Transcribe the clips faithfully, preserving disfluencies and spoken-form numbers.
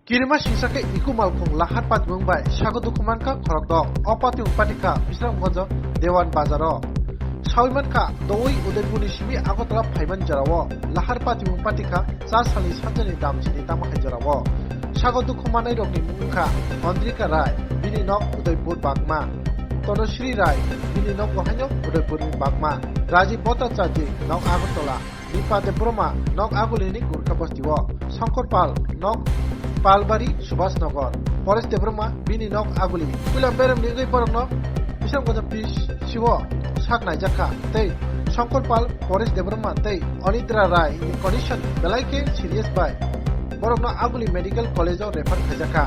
Kirima singsa khe Ikumalkhung lahar patimung bai sago dukhu mankha khorokdok. O patimung patikha Bisramganj Dewan Bazar o. Sawi mankha dowui Udaipur ni simi Agartala phaiman jora o lahar patimung patikha char salni sanjani damchini tamo hai jora o. Sago dukhu manai rokni mung wngkha Andrika Rai, bini nok Udaipur Bagma. Tonosri Rai, bini nok bo haino Udaipur ni Bagma. Rajiv Bhattacharjee, nok Agartala. Nipa Debbarma, nok Aguli ni Gurkha Basti o. Shankar Pal, nok Palbari, Subhas Nagar. Paresh Debbarma, bini nok Aguli. Puila berem ni wngwi borok no Bisramganj P C o sak naijakha. Tei Shankar Pal, Paresh Debbarma tei Anitra Rai ni condition belai khe serious bai borok no Aguli Medical College o refer khaijakha.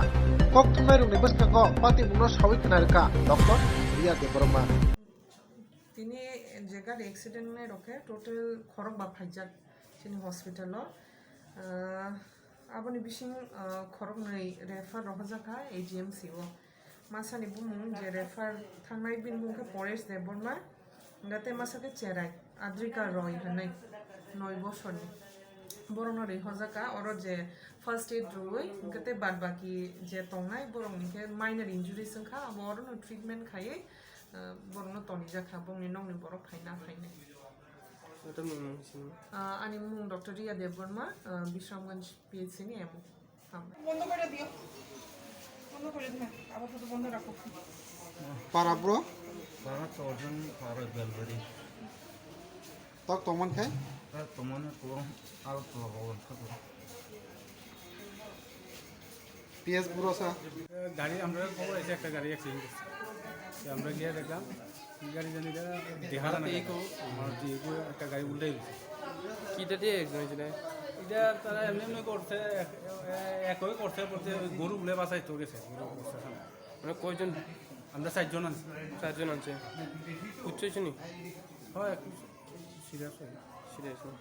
Kok thumnai rok ni bwskango patimung no sawi khna rwkha Doctor Riya Debbarma. Tini je gari accident wngnai rok khe total khorok ba phaijak chini hospital o. Ah, aboni bising, ah, khoroknwi refer rohorjak kha A G M C o. Masani bumung je refer thangnai bini bumung khe Paresh Debbarma, hwnkhe tei masa khe cherai Adrika Roy hinwi noi bosorni. Borokno rihorjak kha oro je first aid rwui, hwnkhe tei bad baki je tongnai borokni khe minor injuries wngkha, abo orono treatment khaiwi, ah, borokno tonijak kha, bongni nokni borok phaina phainai. Notoni mung sini? Ah, ani mung Doctor Riya Debbarma, ah, Bisramganj P H C ni M O. Hambai. বন্ধ করে দিও। বন্ধ করে দিও। আপাতত বন্ধ রাখো। পাড়া ব্রো? পাড়া চরজন, পাড়া Belbari. tok tongman khai? Tok tongmani ko al to rogon thabo. P S Burosa. গাড়ি, আমরা খবর আছে একটা গাড়ি অ্যাক্সিডেন্ট হয়েছে। তো আমরা গিয়ে দেখলাম, কি গাড়ি জানি এটা দেখা যায় না। এই কো-, আমার যে এই কো একটা গাড়ি উল্টে গেছে। কিটা দিয়ে অ্যাক্সিডেন্ট হয়েছে না? এটা তারা এমনি এমনি করছে, এক-, এ-, একই করছে বলতে ওই গরু বলে বাসায় তো গেছে, গরু করছে ওখানে। মানে কয়জন? আমরা চারজন আনছি। চারজন আনছে। উচ্চ হয়েছে নি? হয়, একটু সিরিয়াস হয়। সিরিয়াস না?